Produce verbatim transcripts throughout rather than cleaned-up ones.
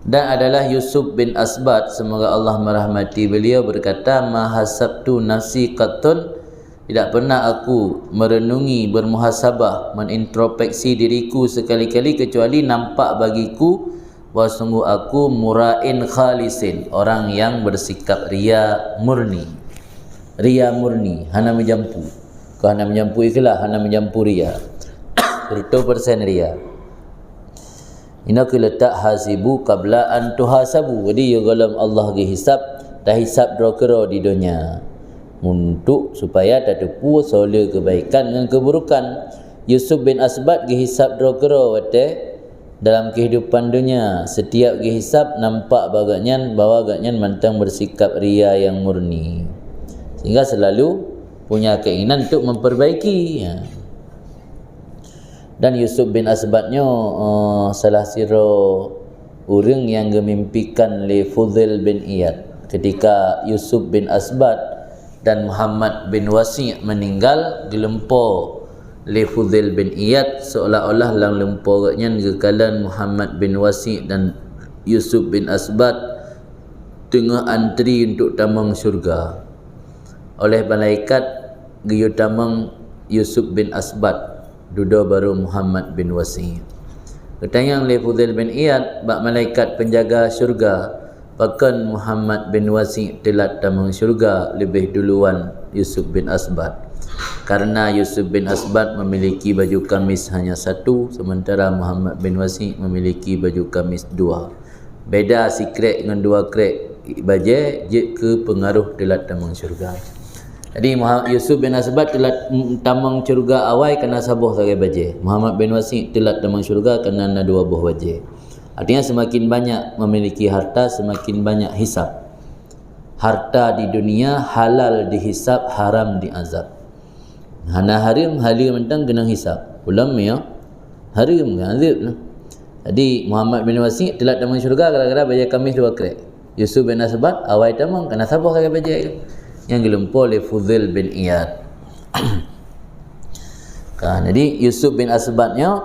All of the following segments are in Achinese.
Dan adalah Yusuf bin Asbat, semoga Allah merahmati beliau, berkata, "Ma hasabtu nafsi qattun, tidak pernah aku merenungi, bermuhasabah, menintrospeksi diriku sekali-kali kecuali nampak bagiku bahwa sungguh aku mura'in khalisin, orang yang bersikap ria murni." Ria murni, hana meujampu. Keu hana meujampu ikhlas, hana meujampu ria. Seratus persen ria. Inoe keuh leutak hasibu qabla an tuhasabu. Jadi, yôh gohlom Allah geuhisab, tahisab droe keudroe di donya. Untuk supaya tateupeue soe le keubaikan ngon keuburukan. Yusuf bin Asbat geuhisab droe keudroe watée dalam kehidupan donya. Setiap geuhisab nampak bak gobnyan bahwa gobnyan mantong bersikap ria yang murni. Sehingga selalu punya keinginan untuk memperbaiki. Ya. Dan Yusuf bin Asbat nyoe, eh, salah sidroe ureuëng nyang geumimpikan lé Fudail bin Iyad. Ketika Yusuf bin Asbat dan Muhammad bin Wasi' meninggal, geulumpo lé Fudail bin Iyad, seolah-olah lam lumpo gobnyan geukalon Muhammad bin Wasi' dan Yusuf bin Asbat teungoh antri untuk tamong syurga. Oleh malaikat geuyue tamong Yusuf bin Asbat, dudoe barô Muhammad bin Wasi'. Geutanyong lé Fudail bin Iyad bak malaikat penjaga syurga, pakon Muhammad bin Wasi' teulat tamong syurga leubeh duluan Yusuf bin Asbat. Karena Yusuf bin Asbat memiliki baju kamis hanya satu, sementara Muhammad bin Wasi' memiliki baju kamis dua. Beda sikrék ngon dua krék bajée jeuet keu peungaroh teulat tamong syurga. Jadi, Muha-, Yusuf bin Asbat teulat, mm, tamong syurga awai kana saboh sagai bajée. Muhammad bin Wasi' teulat tamong syurga kana na dua boh bajée. Artinya, semakin banyak memiliki harta, semakin banyak hisab. Harta di dunia halal dihisab, haram diazab. Hana hareuem, haleue mantong keunong hisab. Ulôn meunyoe hareuem, keu azab lah. Jadi, Muhammad bin Wasi' teulat tamong syurga gara-gara bajée kamis dua krék. Yusuf bin Asbat awai tamong, kana saboh sagai bajée. Nyang geulumpo lé Fudail bin Iyad. Ka, jadi Yusuf bin Asbat nyoe,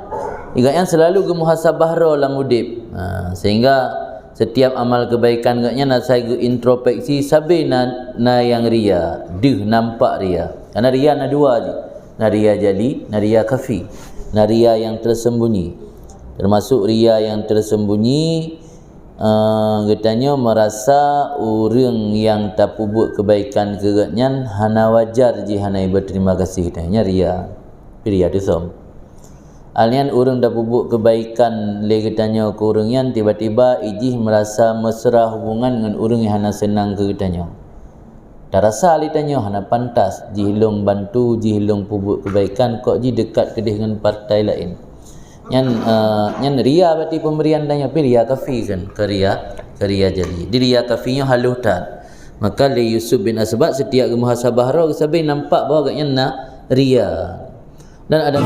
gobnyan selalu geumuhasabah droe lam udeb. Ha, sehingga setiap amal kebaikan gobnyan asai geuintrospeksi sabe na, na nyang ria, deuh nampak ria. Karena ria na dua jih. Na ria jali, na ria khafi. Na ria nyang tersembunyi. Termasuk ria nyang tersembunyi, eh, geutanyoe merasa ureuëng nyang tapeubuet kebaikan keu gobnyan hana wajar jih, hana berterima kasih, geutanyoe ria. Ria teusöm. Alnyan ureuëng tapeubuet kebaikan lé geutanyoe keu ureuëng nyan, tiba-tiba ijih merasa mesra hubungan ngon ureuëng nyang hana seunang keu geutanyoe. Tarasa lé tanyoe hana pantas jih lôn bantu, jih lôn peubuet kebaikan, kok jih deukat keudeh ngon partai laén. Nyan, eh, nyan ria berarti pemberian tanyoe, tapi ria khafi kan, keu ria, keu ria jali. Di ria khafi nyoe halôh that. Maka lé Yusuf bin Asbat setiap geumuhasabah droe, sabe nampak bahwa gobnyan na ria. Dan ada